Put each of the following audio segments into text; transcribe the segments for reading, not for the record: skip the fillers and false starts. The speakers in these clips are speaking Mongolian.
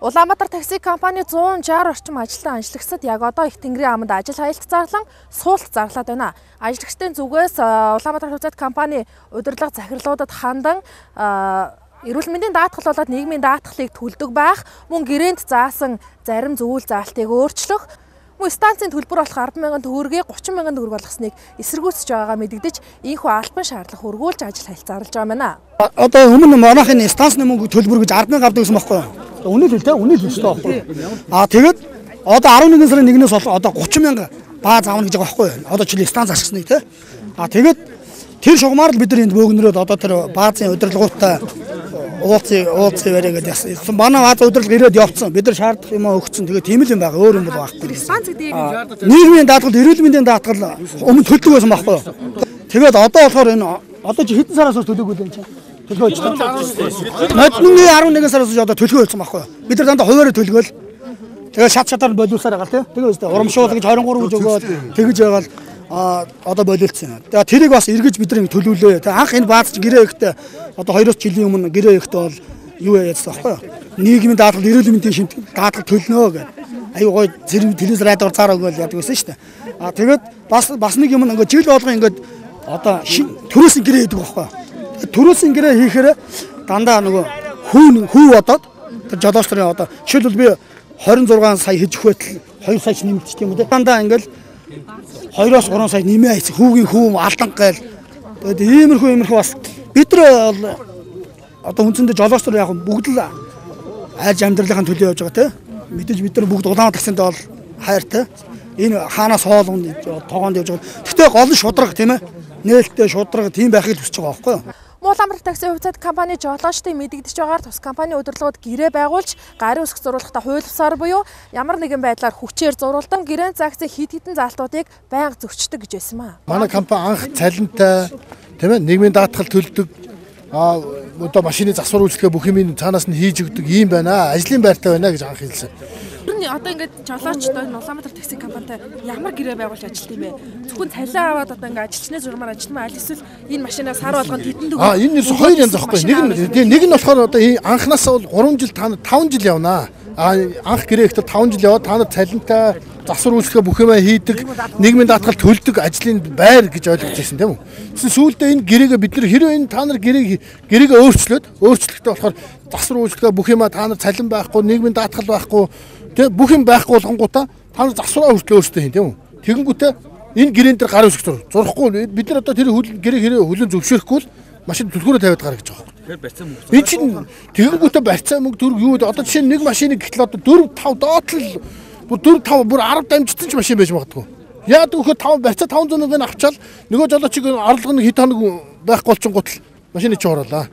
Улаанбаатар такси компани 160 орчим ажилтан ажиллагсад яг одоо их Тэнгэрийн аманд ажил хаялт зарлан суулт зарлаад байна. Ажиллагчдын зүгээс Улаанбаатар хувьцаат компани удирдлага захирлуудад хандан эрүүл мэндийн даатгал болоод нийгмийн даатгалыг төлдөг байх, мөн гэрээнд заасан зарим зөвүүл заалтыг өөрчлөх, мөн станцын төлбөр болох 10,000 төгрөгийг 30,000 төгрөг болгосныг эсэргүүцэж байгаагаа мэдэгдэж, ийхүү албан шаардлага хөргүүлж ажил хаялт зарлж байгаа юм байна. Одоо өмнө манайхын станцны мөнгө төлбөр гэж 10,000 авдаг гэсэн байхгүй юу? Үнэ л те, үнэ л өстэй байхгүй юу? Аа тэгээд одоо 11 сарын 1-ээс одоо 30,000 бааз авна гэж байгаа байхгүй юу? Одоо жил станц ашигсныг те. Аа тэгээд тэр шугамар л бид нар энд бөөгнөрөөд одоо тэр баазын удирдлагуудтай уулзъя барай гэдэг яасан. Манай бааз удирдлага ирээд явцсан. Бид нар шаардах юм өгцөн. Тэгээд тийм л юм байгаа. Өөр юм бол байхгүй. Станц гэдэг юм. Нийгмийн даатгал, эрүүл мэндийн даатгал өмнө төлдөг байсан байхгүй юу? Тэгээд одоо болохоор энэ одоо чи хэдэн сараас хойш төлөөгүй л юм чинь. Төлгөө өчтөн. Нодны 11 сараас хойш одоо төлгөө болсон байхгүй юу? Бид нар дандаа хуваараа төлгөөл. Тэгээд шат шатаар болиулсаар байгаа л тий. Тэгээ өстэй урамшуул гэж 23 гэж өгөөд тэгж байгаал одоо болиулсан. Тэгээд тэрийг бас эргэж бид нар төлүүлээ. Тэгээд анх энэ бааз гэрээ ихтэй одоо 2 жилийн өмнө гэрээ ихтэй бол юу яасан байхгүй юу? Нийгмийн даатгал, эрүүл мэндийн шимтгэл даатгал төлнө гэдэг. Аюу гой зэрэг телевиз радиор цаар өгөөл яадаг байсан шүү дээ. А тэгээд бас нэг юм ингээд жил болгон ингээд одоо төрөөсөн гэрээ хийдэг байхгүй юу? Төрөөсөн гэрээ хийхээр дандаа нөгөө хүү бодоод тэр жолооч нарын одоо жишээлбэл би 26 сая хийж өгөх байтал 2 сая ч нэмэгдчих юм уу те. Дандаа ингээл 2-оос 3 сая нэмээ хийсэн хүүгийн хүү алданг гайл. Тэгээд иймэрхүү бас бид нар бол одоо үндсэндээ жолооч нар яг бүгд л айж амьдралынхаа төлөө явж байгаа те. Мэдээж бид нар бүгд улаан таксинд бол хайртай. Энэ хаанаас хоол тогоонд явж байгаа. Гэхдээ гол нь шудраг тийм ээ. Нээлттэй шудраг тийм байхыг л хүсэж байгаа байхгүй юу? Улаанбаатар такси хувьцаат компани жолоочдын мэдэгдэж байгаагаар тус компани удирдлагууд гэрээ байгуулж гарын үсэг зуруулахдаа хууль бусаар буюу ямар нэгэн байдлаар хүчээр зуруулдан гэрээн загсын хэд хэдэн заалтуудыг байнга зөрчдөг гэж байсан маа. Манай компани анх цалинтай тийм ээ нийгмийн даатгал төлдөг, одоо машины засвар үйлчилгээ бүх юм цаанаас нь хийж өгдөг юм байна, ажлын байртай байна гэж анх хэлсэн. Одоо ингээд жолоочтой Улаанбаатар такси компанитай ямар гэрээ байгуулж ажилт юм бэ? Зөвхөн цалин аваад одоо ингээд ажилчны журмаар ажилтмаа аль эсвэл энэ машинаа сар болгонд хэдэн төгрөг? Энэ нэрс хоёр янз байхгүй. Нэг нь болохоор одоо анхнаасаа бол 3 жил та нар 5 жил явнаа. Анх гэрээ ихтэй 5 жил яваад та нар цалинтай засвар үйлчилгээ бүх юмаа хийдэг, нийгмийн даатгал төлдөг ажлын байр гэж ойлгож байсан тийм үү? Тэгсэн сүүлдээ энэ гэрээгээ бид нар хэрвээ энэ та нар гэрээгээ өөрчлөөд өөрчлөлттэй болохоор засвар үйлчилгээ бүх юмаа та нар цалин байхгүй, нийгмийн даатгал байхгүй, тэг бүх юм байхгүй болгонгуудаа та нар засвараа хүртэл өөрсдөө хийн тийм үү? Тэгэнгүүтээ энэ гэрээн дээр гар үсэг зурхгүй бид нар одоо тэр гэрээ хэрэг хүлэн зөвшөөрөхгүй л машин түлхүүрээ тавиад гар гэж байгаа юм. Тэгэхээр барьцаа мөнгө. Энэ чинь тэгэнгүүтээ барьцаа мөнгө төгрөг юу вэ? Одоо жишээ нь нэг машиныг гэтэл одоо 4 5 доотлол бүр 4 5 бүр 10 дамжсан ч машин байж магадгүй. Яадаг вөхөр 5 барьцаа 500 мөнгөний авчаал нөгөө жолоочийг орлого нь хэд хоног байхгүй болчихгоот л машины чи хороолаа.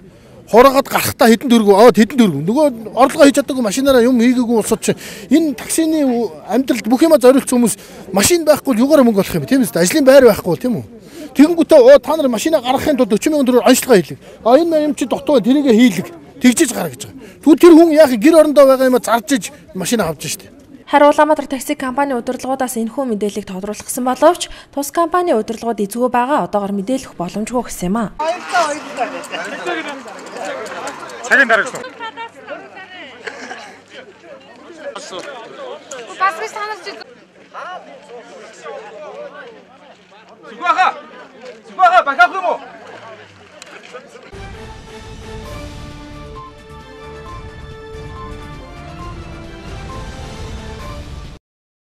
Хороод гарахтаа хэдэн төгрөг хэдэн төгрөг нөгөө орлогоо хийж чаддаггүй машинаараа юм хийгээгүй улсууд чинь энэ таксины амьдралд бүх юма зориулсан хүмүүс машин байхгүй л юугаар мөнгө олох юм тийм үү? Ажлын байр байхгүй тийм үү? Тэгэнгүүтээ та нар машинаа гаргахын тулд 40,000 төгрөгөөр онцлогоо хийлэг. Энэ юм чи дутуу тэрийгэ хийлэг. Тэгжиж гараа гэж байгаа. Тэгвэл тэр хүн яах гэр орондоо байгаа юм зарж иж машинаа авч штэ. Харин Улаанбаатар такси компани удирдлагуудаас энэхүү мэдээллийг тодруулсан боловч тус компани удирдлагууд эзгүй байгаа одоогор мэдээлэх боломжгүй гэсэн юм аа. Цагийн дараа гэсэн. Зүгваха. Зүгваха бахах.